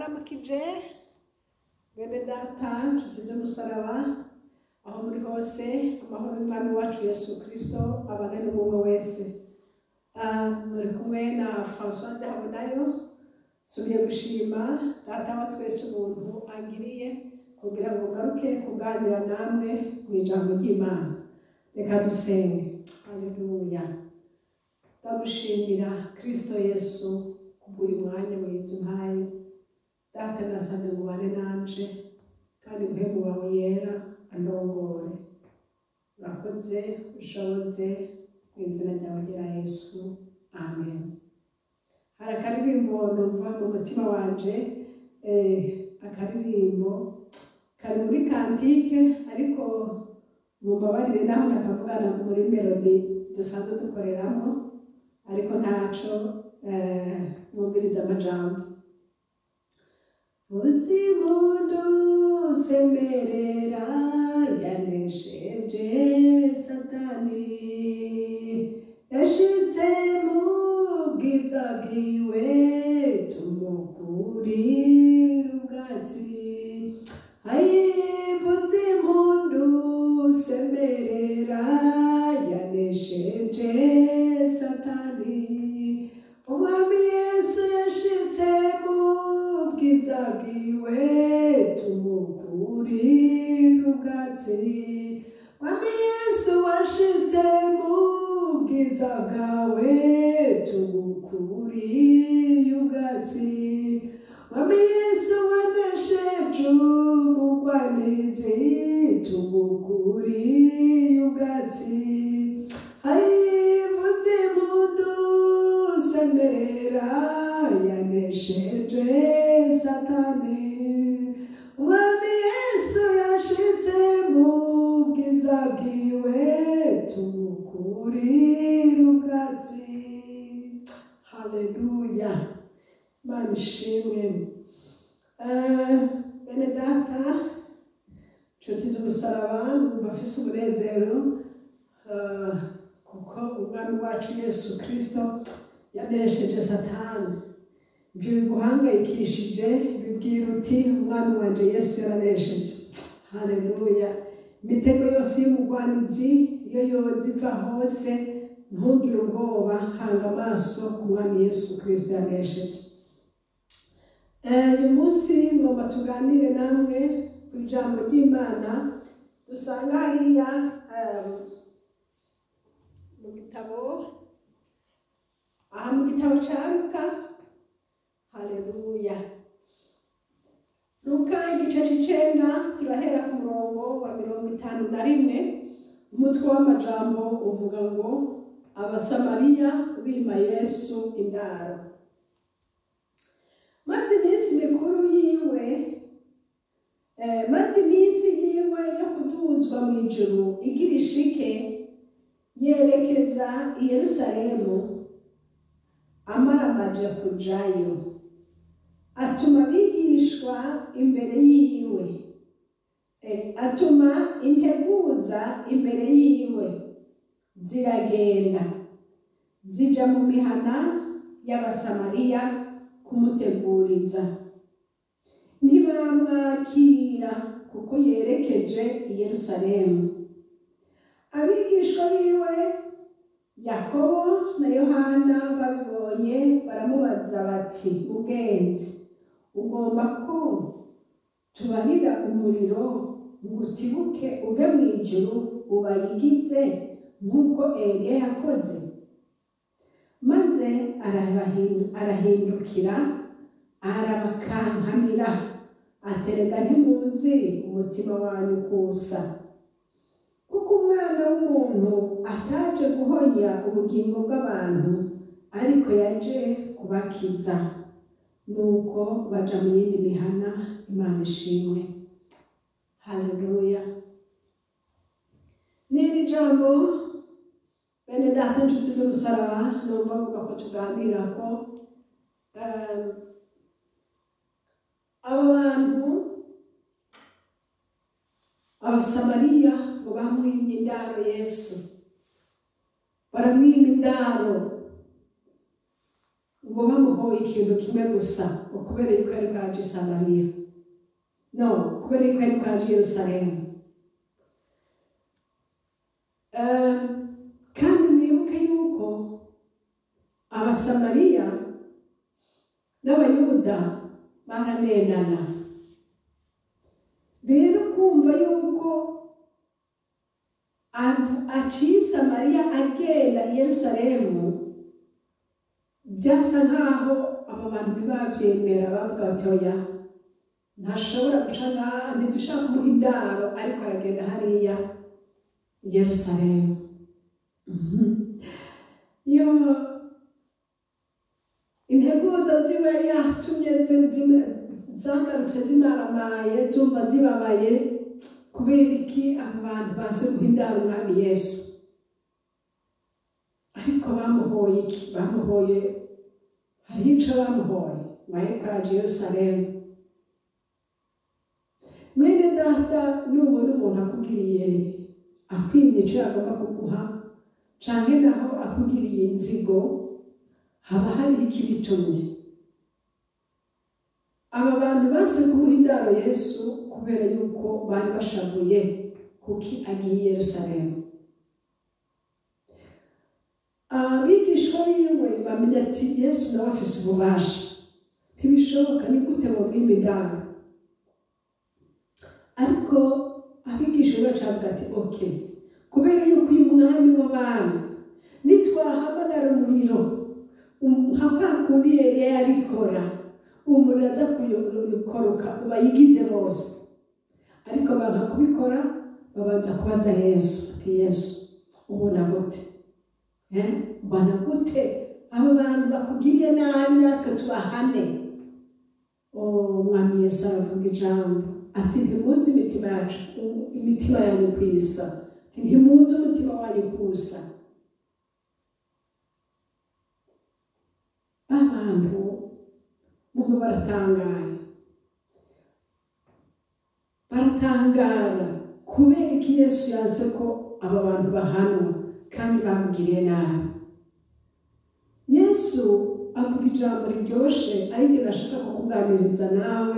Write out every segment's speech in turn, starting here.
Ndabaramukije bene data, nshuti z'umusaraba, aho muri hose, amahoro y'Umwami wacu Yesu Kristo abane n'umwe wese. Muri kumwe na Françoise Habonayo. Nsubiye gushima Data wa twese ubuntu angiriye kugira ngo ngaruke kuganira namwe mu ijambo ry'Imana. Reka dusenge. Haleluya. Ndagushimira Kristo Yesu kubw'uyu mwanya mwiza umpaye. Data, nasabye ngo ubane nanje kandi Mpwemu wawe Yera andongore. Urakoze, ushoboze, mu izina ryawe ryera Yesu, amen. Hari akaririmbo numva mu mutima wanje, akaririmbo kari muri cantique, ariko mumbabarire naho nakavugana muri mélodie dusanzwe dukoreramo, ariko ntaco, mwumviriza amajambo. Uzimundu semerera, yanesheje Satani, yashitse mu bwiza bwiwe, tumukurira ubwatsi. Ayivuze impundu, semerera, yanesheje Satani, Umwami Yesu yashitse mu bwiza bwiwe, tumukurira ubwatsi. Mwami Yesu, washitse mu bwiza bwawe, tugukuriye ubwatsi. Mwami Yesu, wanesheje umugwanizi, tugukuriye ubwatsi. Hayivuze impundu, semerera, yanesheje Satani, Umwami Yesu yashitse mu bwiza bwiwe, tumukurira ubwatsi. Haleluya, Imana ishimwe. Bene data, nshuti z'umusaraba, numva afise umunezero, kuko Umwami wacu Yesu Kristo yanesheje Satani. Ibyo biguhangayikishije, bibwira uti: "Umwami wanje Yesu yaranesheje." Haleluya. Imitego yose y'umugwanizi, iyo yoza iva hose, ntugire ubwoba, hanga amaso ku Mwami Yesu Kristo yanesheje. Uyu munsi ngomba tuganire namwe ku ijambo ry'Imana dusanga hariya mu gitabo, aha mu gitabo ca Luka. Haleluya. Luka igice c'icenda, turahera ku murongo wa 51. Umutwe w'amajambo uvuga ngo: "Abasamariya bima Yesu indaro." Maze iminsi yiwe yo kuduzwa mu ijuru igira ishike, yerekeza i Yerusalemu amaramaje kujayo. Atuma abigishwa imbere yiwe, atuma integuza imbere yiwe, ziragenda zija mu mihana y'Abasamariya kumuteguriza. Ntibamwakira kuko yerekeje i Yerusalemu. Abigishwa biwe Yakobo na Yohana babibonye, baramubaza bati: "Mugenzi, ugomba ko tubarira umuriro ngo utibuke uve mu ijuru ubayigize, nk'uko Eliya yakoze?" Maze arahindukira, arabakankamira, aterega: "Ntimuzi umutima wanyu kusa, kuko Umwana w'umuntu ataje guhonya ubugingo bw'abantu, ariko yaje kubakiza." Nuko baja mu yindi mihana. Imana ishimwe. Haleluya. N'iri jambo, bene data, inshuti z'umusaraba, numva mvuga ko tuganira ko aba bantu, Abasamariya, ngo bamwimye indaro Yesu, baramwima indaro. Ngo bamuhoye ikintu kimwe gusa, ngo kubera yuko yariko araja i Samariya, no kubera yuko yariko araja i Yerusalemu. Kandi mwibuke yuko Abasamariya n'Abayuda baranenana. Rero kumva yuko aciye i Samariya agenda i Yerusalemu, byasa nkaho abo bantu ntibabyemera. Bavuga bati: "Oya, ntashobora guca ngaha, ntidushaka kumuha indaro, ariko aragenda hariya i Yerusalemu." Yo integuza ziwe yari yatumye zagarutse zimaramaye, zumva zibabaye. Kubera iki abo bantu baze guha indaro Umwami Yesu? Ariko bamuhoye iki? Bamuhoye, hariho ico bamuhoye, ngo ariko araja i Yerusalemu. Mwene data, nubona umuntu akugiriye, akwimye ico yagomba kuguha, canke naho akugiriye inzigo, haba hariho ikibitumye. Aba bantu banse kumuha indaro Yesu kubera yuko bari bashavuye kuki agiye i Yerusalemu. Abigishwa biwe bamenya ati: "Yesu nawe afise ububasha, ntibishoboka, ni gute bomwima indaro?" Ariko abigishwa be bacavuga ati: "Okay, kubera yuko uyu mwami w'abami, nitwahamagara umuriro nka kwa kundi Eliya yabikora, umuriro aza kukoroka ubayigize bose." Ariko banka kubikora, babanza kubaza Yesu ati: "Yesu, ubona gute? Ubona gute abo bantu bakugiriye nabi, natwe tubahane?" Umwami Yesu aravuga ijambo ati: "Ntimuzi imitima yacu, imitima yanyu kwisa." Ati: "Ntimuzi umutima wanyu kusa." Abantu mubo baratangaye, baratangara kubera iki Yesu yanse ko aba bantu bahanwa kandi bamugiriye nabi. Yesu avuga ijambo riryoshe, ariko nashaka kukuganiriza nawe,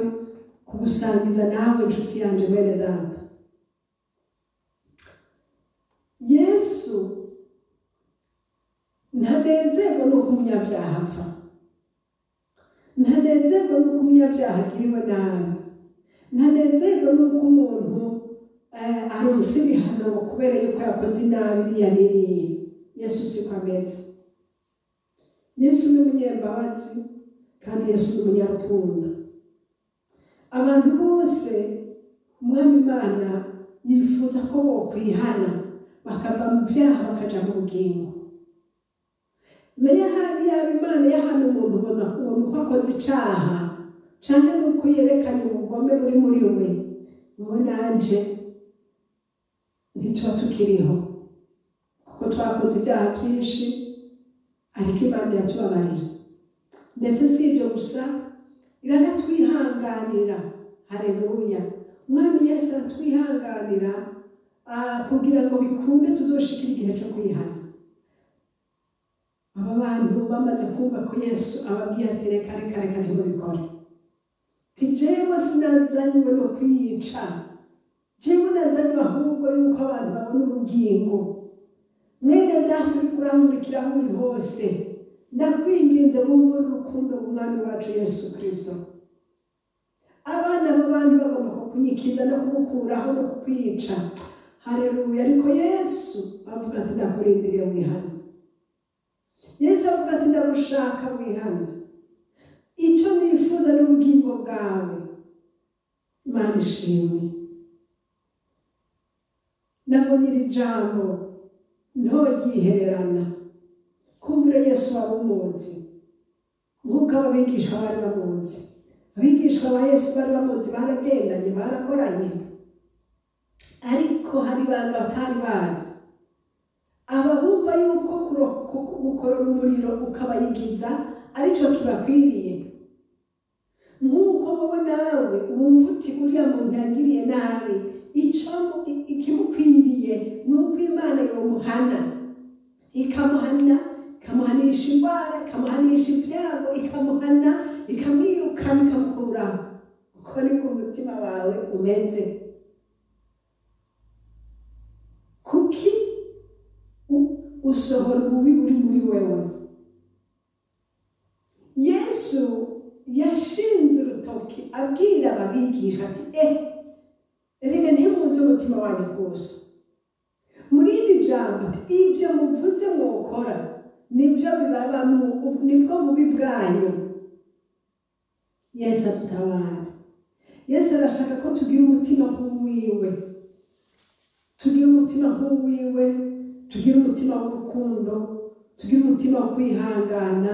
kugusangiza nawe, inshuti yanje, mwene data. Yesu ntanezerwa nuko umunyabyaha apfa, ntanezerwa nuko umunyabyaha agiriwe nabi, ntanezerwa nuko umuntu aronse ibihano ngo kubera yuko yakoze inabi iriya n'iriya. Yesu siko ameze. Yesu ni umunyembabazi kandi Yesu ni umunyarukundo. Abantu bose Umwami Imana yifuza ko bokwihana, bakava mu byaha, bakaja mu bugingo. Nayo ahandi yaba Imana yahana umuntu ubona uko akoze icaha canke nuko yerekanye ubugome buri muri we, wowe nanje ntituba tukiriho, kuko twakoze ibyaha byinshi. Ariko Imana iratubabarira, ndetse si ibyo gusa, iranatwihanganira. Haleluya! Umwami Yesu aratwihanganira kugira ngo bikunde tuzoshikire igihe cyo kwihana. Aba bantu bamaze kumva ko Yesu ababwiye ati: "Reka, reka, reka, ntimubikore." Ti: "Jewe sinazanywe no kwica, jewe nazanywe ahubwo yuko abantu babona ubugingo." Mwene data uri kuramurikira aho uri hose, ndakwinginze wumve urukundo rw'Umwami wacu Yesu Kristo. Abana b'abandi bagomba kukunyikiza no kugukuraho no kukwica. Haleluya! Ariko Yesu avuga ati: "Ndakurindiriye wihane." Yesu avuga ati: "Ndagushaka wihane, icyo nifuza n'ubugingo bwawe." Imana ishimwe. Nabonye iri jambo ntogihererana. Kumbure Yesu wari umuzi nk'uko ababigishwa bari bamuzi. Abigishwa ba Yesu bari bamuzi, baragendanye, barakoranye, ariko hari ibanga batari bazi. Aba bumva yuko gukorora umuriro ukabayigiza aricyo kibakwiriye, nk'uko wowe nawe wumva uti: "Uriya muntu yagiriye nabi, icyo ikimukwiriye ni uko Imana yomuhana, ikamuhana, ikamuhana." Ikamuhanisha indwara, ikamuhanisha ibyago, ikamuhana, ikamwirukana, ikamukuraho. Uko niko umutima wawe umeze. Kuki usohora ububi buri muri wewe? Yesu yashinze urutoki abwira ababigisha ati erega ntimunze umutima wanyu kose. Muri iri jambo ati ibyo muvuze mwokora nibyo bibabamwo, nibwo bubi bwanyu. Yesu adutabare. Yesu arashaka ko tugira umutima nk'uwiwe, tugira umutima nk'uwiwe, tugira umutima w'urukundo, tugira umutima wo kwihangana,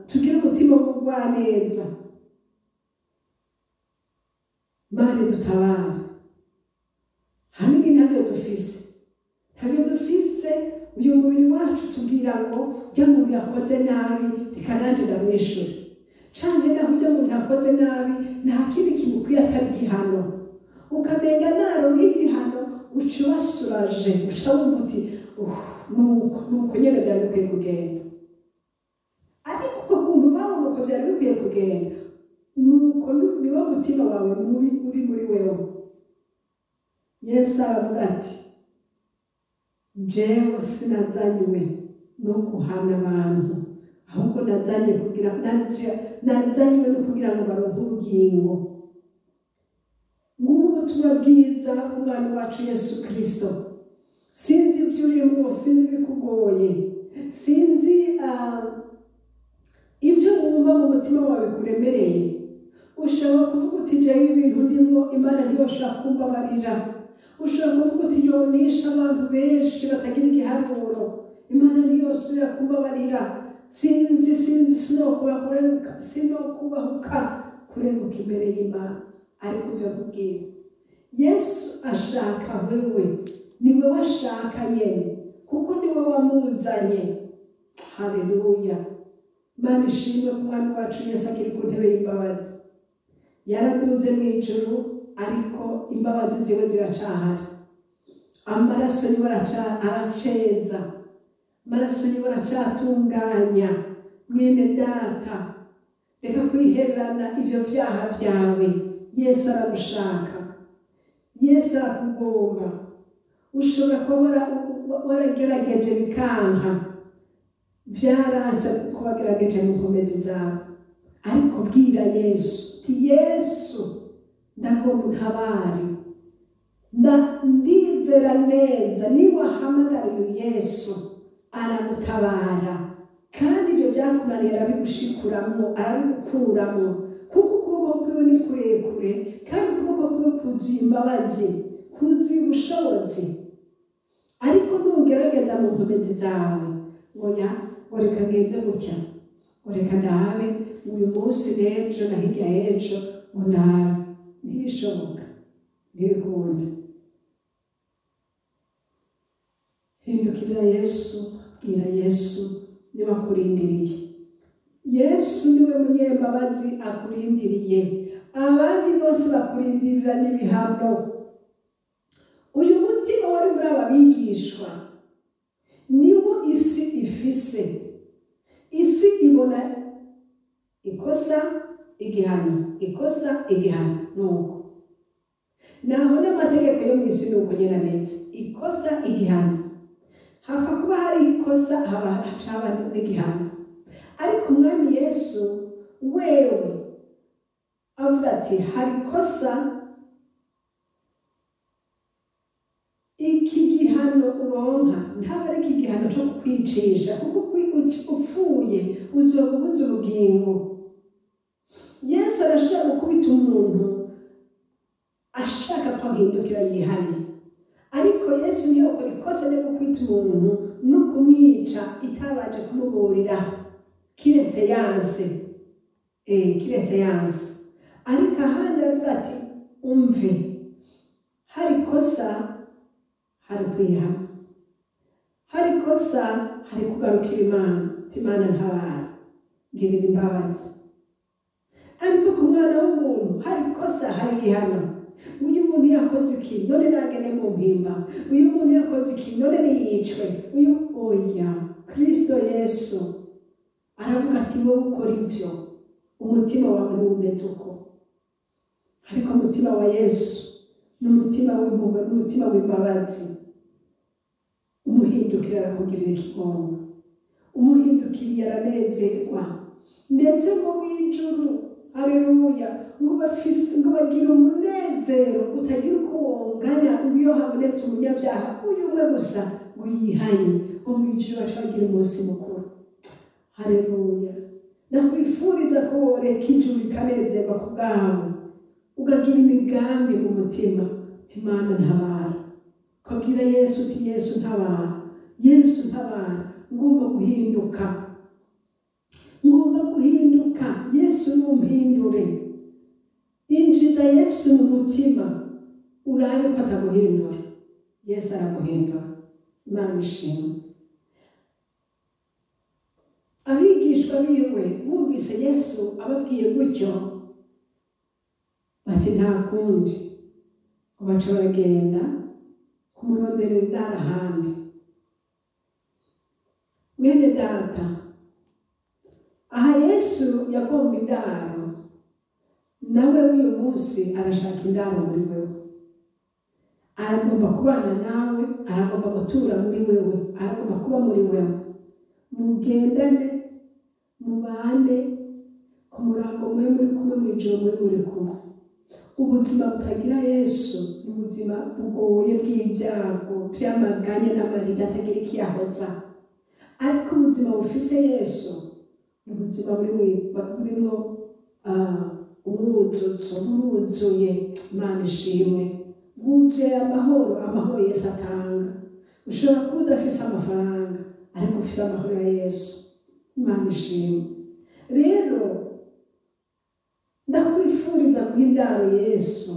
tugira umutima w'ubugwaneza. Mana dutabare. Hanini ntabyo dufise, ntabyo dufise. Uyu mubiri wacu tubwira ngo ujya muntu yakoze nabi reka nanjye ndamwishure, canke naho ujya muntu yakoze nabi nta kindi kimukwiye atari igihano. Ukamenga naronka igihano uca ubasuraje, uca wumva uti nuko nyene vyari bikwiye kugenda. Ariko uko kuntu babona uko vyari bikwiye kugenda, nuko niwo mutima wawe mubi uri muri wewe. Yesu aravuga ati jewe sinazanywe no guhana abantu, ahubwo nazanye kugira nazanywe no kugira ngo baronke ubugingo. Ngubu ubutumwa bwiza bw'Umwami wacu Yesu Kristo. Sinzi ibyo urimo, sinzi ibikugoye, sinzi ibyo wumva mu mutima wawe kuremereye. Ushobora kuvuga uti jewe ibintu ndimo Imana ntiyoshobora kumbabarira. Ushobora kuvuga uti yonisha abantu benshi batagira igiharuro, Imana ntiyosubira kumbabarira. Sinzi sinokubahuka kurenguka imbere y'Imana. Ariko ibyo nkubwira, Yesu ashaka wewe, niwe washaka nyene, kuko niwe wamuzanye. Haleluya. Imana ishimwe ku Mwami wacu Yesu akiri ku ntebe y'imbabazi. Yaraduze mu ijuru, ariko imbabazi ziwe ziracahari. Amaraso yiwe araceza, amaraso yiwe aracatunganya. Mwene data, reka kwihererana ivyo vyaha vyawe. Yesu aragushaka, Yesu arakugomba. Ushobora kuba waragerageje bikanka, vyaranse kuko wagerageje mu nkomezi zawe. Ariko bwira Yesu uti Yesu ndagomba untabare, ndizera neza niwahamagara uyu Yesu aragutabara, kandi ibyo byakunaniye arabigushikuramwo, arabigukuramwo, kuko ukuboko kwiwe ni kurekure, kandi ukuboko kwiwe kuzuye imbabazi, kuzuye ubushobozi. Ariko nugerageza mu nkomezi zawe ngo ya ngo reka ngenze gutya, ngo reka ndabe uyu munsi n'ejo na hirya y'ejo ngo ndabe, ntibishoboka, ntibikunda. Hindukirira Yesu, bwira Yesu niba akurindiriye. Yesu niwe munyembabazi akurindiriye, abandi bose bakurindirira n'ibihano. Uyu mutima wari muri aba bigishwa niwo isi ifise. Isi ibona ikosa igihano, ikosa igihano. Nuko naho n'amategeko yo mu isi nuko nyene ameze, ikosa igihano. Hafa kuba hari ikosa haba hacaba n'igihano. Ariko Umwami Yesu wewe avuga ati hari ikosa, iki gihano uronka ntaba ari iki gihano cyo kukwicisha, kuko upfuye uzoba ubuze ubugingo. Yesu arashobora gukubita umuntu ashaka ko ahindukira yihane, ariko Yesu ntiyokora ikosa ryo gukubita umuntu no kumwica itabanje kumuburira, kiretse yanse, kiretse yanse. Ariko ahandi aravuga ati umve, hari ikosa hari kwihana, hari ikosa hari kugarukira Imana, uti Imana ntabara, ngirira imbabazi. Ariko ku mwana w'umuntu hari ikosa hari igihano. Uyu muntu yakoze iki none nagende mu mpimba, uyu muntu yakoze iki none niyicwe, uyu oya. Kristo Yesu aravuga ati wowe ukora ibyo, umutima wawe ntiwumeze uko. Ariko umutima wa Yesu ni umutima w'impuhwe, n'umutima w'imbabazi. Umuhindukira arakugirira ikigongo, umuhindukiriye aranezerwa, ndetse ngo mu ijuru, haleluya, ngo bagira umunezero utagira uko wongana, ngo iyo habonetse umunyabyaha uyu umwe gusa ngo yihanye, ngo mu ijuru baca bagira umunsi mukuru. Haleluya. Ndakwifuriza ko woreka ijuru rikanezerwa ku bwawe, ukagira imigambi mu mutima uti Imana ntabara, ukabwira Yesu uti Yesu ntabara, Yesu ntabara, ngomba guhinduka, ngomba guhinduka, Yesu numpindure. Injiza Yesu mu mutima urabe ko ataguhindura. Yesu araguhindura. Imana ishimwe. Abigishwa biwe bumvise Yesu ababwiye gutyo, bati nta kundi, ngo baca baragenda kumuronderera indaro ahandi. Mwene data, aha Yesu yagomba indaro, nawe w'uyu munsi arashaka indaro muri wewe. Aragomba kubana nawe, aragomba gutura muri wewe, aragomba kuba muri wewe. Mugendane, mubane ku murango, mwe muri kumwe, mu ijoro mwe muri kumwe. Ubuzima butagira Yesu ni ubuzima bugoye bw'ibyago, by'amaganya n'amarira atagira ikiyahoza. Ariko ubuzima bufise Yesu ni ubuzima burimo umwuzuzo, buruzuye. Imana ishimwe, bwuzuye amahoro, amahoro Yesu atanga. Ushobora kuba udafise amafaranga, ariko ufise amahoro ya Yesu. Imana ishimwe. Rero ndakwifuriza guha indaro Yesu,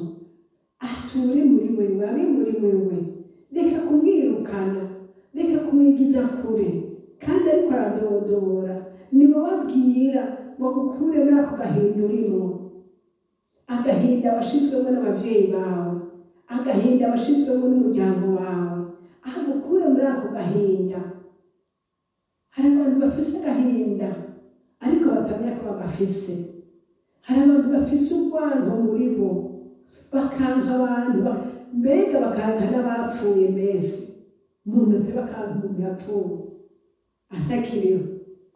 ature muri wewe, abe muri wewe. Reka kumwirukana, reka kumwigiza kure, kandi ariko aradodora. Niwe wabwira ngo agukure muri ako gahinda urimo, agahinda washizwemo n'abavyeyi bawe, agahinda washizwemo n'umuryango wawe, agukure muri ako gahinda. Hari abantu bafise agahinda ariko batamenya ko bagafise. Hari abantu bafise urwango muri bo, bakanka abantu, mbega bakanka n'abapfuye. Mbese umuntu ate bakanka umuntu yapfuye atakiriho,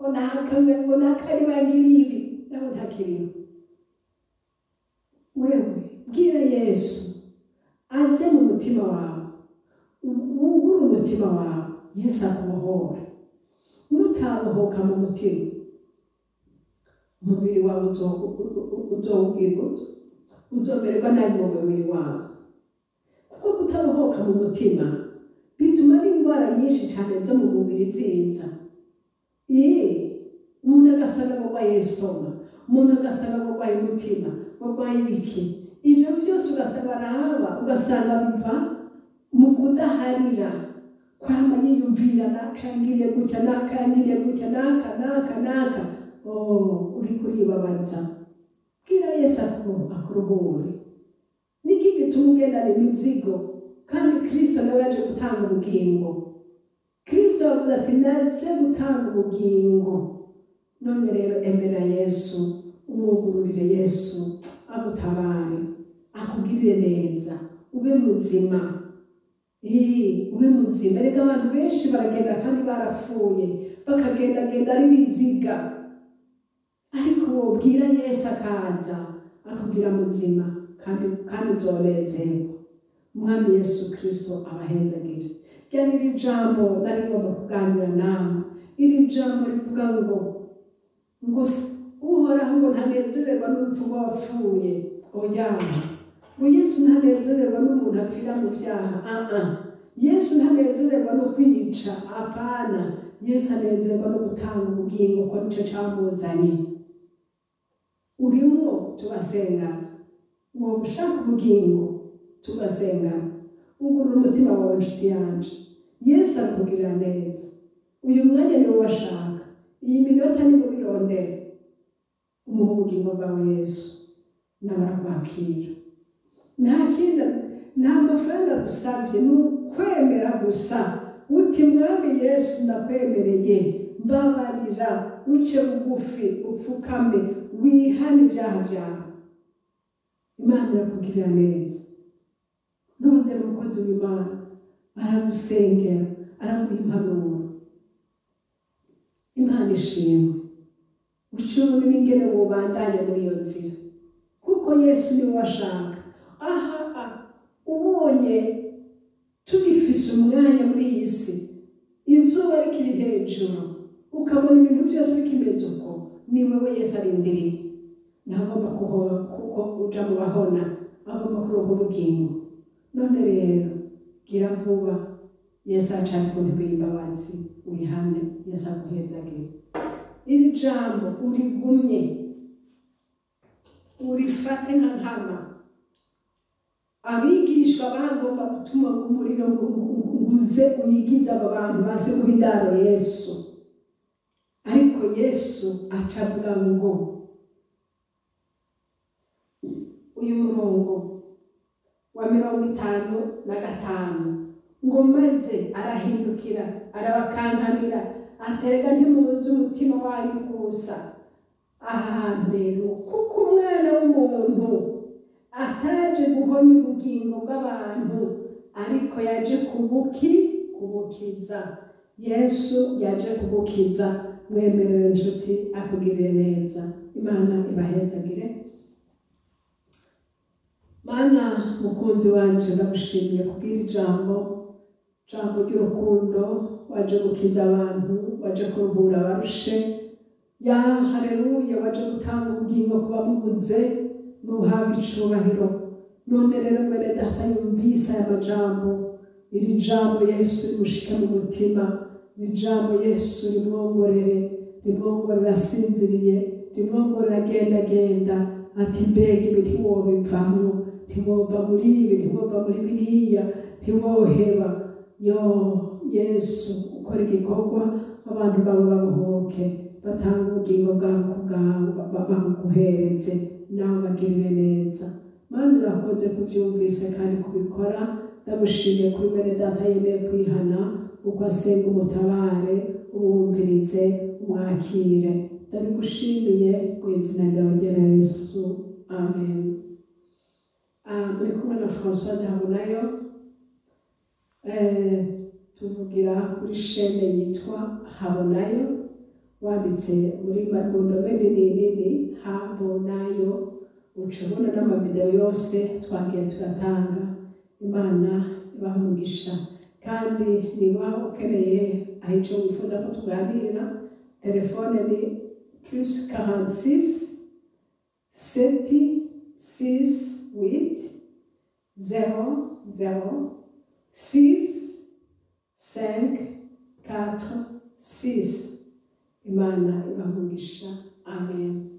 ngo naka, ngo naka ari bangiriye ibi, nawe ntakiriho. Wewe bwira Yesu aze mu mutima wawe, wugure umutima wawe, Yesu akubohora. Nutabohoka mu mutima, umubiri wawe uzomererwa nabi mu mubiri wawe, kuko kutabohoka mu mutima bituma n'indwara nyinshi cyane zo mu mubiri ziza. Umuntu agasanga arwaye estomac, umuntu agasanga arwaye umutima, arwaye ibiki, ibyo byose ugasanga araba, ugasanga biva mu kudaharira, kwama yiyumvira nakangiriye gutya, nakangiriye gutya, naka naka naka. Oh, uri kuribabaza. Bwira Yesu akuruhure. Niki gituma ugendana imizigo kandi Kristo nawe yaje gutanga ubugingo? Kristo yavuze ati naje gutanga ubugingo. None rero emera Yesu, umwugururire Yesu agutabare, akugirire neza, ube muzima. Ube muzima. Erega abantu benshi baragenda kandi barapfuye, bakagendagenda ari biziga, ariko wobwira Yesu akaza akubwira muzima, kandi uzonezerwa. Umwami Yesu Kristo abahezagire. Ryari iri jambo nari ngomba kuganira namwe. Iri jambo rivuga ngo Uhoraho ngo ntanezererwa n'urupfu rw'abapfuye. Oya, ngo Yesu ntanezererwa n'umuntu apfira mu byaha. Yesu ntanezererwa no kwica. Apana. Yesu anezererwa no gutanga ubugingo, ko nico camuzanye. Urimo tugasengana, woba ushaka ubugingo tugasengana. Ugurura umutima wawe inshuti yanje, Yesu arakugirira neza. Uyu mwanya niwo washaka, iyi minota niwo birondera. Umuha ubugingo bwawe Yesu, nawe arakwakira. Nta kindi, nta mafaranga agusabye, ni ukwemera gusa uti Mwami Yesu ndakwemereye. Mbabarira, uce bugufi, upfukame, wihane ibyaha byawe. Imana irakugirira neza. Nondera umukozi w'Imana, aragusengera, araguha impanuro. Imana ishimwe. Uce ubone n'ingene wobandanya muri iyo nzira, kuko Yesu niwe washaka. Aha ubonye tugifise umwanya muri iyi si, izuba rikiri hejuru, ukabona ibintu byose bikimeze uko, ni wewe Yesu arindiriye. Ntagomba kuko uja mu bahona, agomba kuronka ubugingo. None rero gira vuba, Yesu aracari ku ntebe y'imbabazi, wihane, Yesu aguhezagire. Iri jambo urigumye, urifate nka nkama. Abigishwa bagomba gutuma umuriro nguze uyigize aba bantu baze guha indaro Yesu, ariko Yesu aca avuga ngo uyu murongo wa 55 ngo maze arahindukira arabakankamira, aterega ntimuzi umutima wanyu kusa. Aha hantu rero, kuko umwana w'umuntu ataje guhonya ubugingo bw'abantu, ariko yaje kubukiza. Yesu yaje kugukiza. Mwemerere inshuti akugirire neza. Imana ibahezagire. Mana mukunzi wanje, ndagushimiye kubwira ijambo ry'urukundo. Waje gukiza abantu, waje kuruhura abarushe. Ya haleluya, waje gutanga ubugingo ku babubuze, nuhabwa icubahiro. None rero mwene data yumvise aya majambo, iri jambo Yesu rimushike mu mutima, iri jambo Yesu rimwongorere, rimwongorere asinziriye, rimwongorere agendagenda, ati mbega ibi ntiwobivamwo, ntiwova muri ibi, ntiwova muri biriya, ntiwoheba. Yo Yesu, ukora igikorwa, abantu bawe babohoke, batanga ubugingo bwabo ku bwawe, babuguhereze, nawe bagirire neza. Mana urakoze kuvyumvise kandi kubikora. Ndagushimiye kuri mwene data yemeye kwihana, uko asenga umutabare, umwumvirize, umwakire. Ndabigushimiye mu izina ryawe ryera Yesu, amen. Muri kumwe na Françoise Habonayo, tuvugira kuri shene yitwa Habonayo, wanditse muri ndome nini nini Habonayo, uca ubona n'amavideo yose twagiye turatanga. Imana ibaha umugisha. Kandi niba ukeneye aho ico wifuza ko tuganira, telefone ni +46 7 6 8 0 0 6 5 4 6. Imana ibaha umugisha. Amen.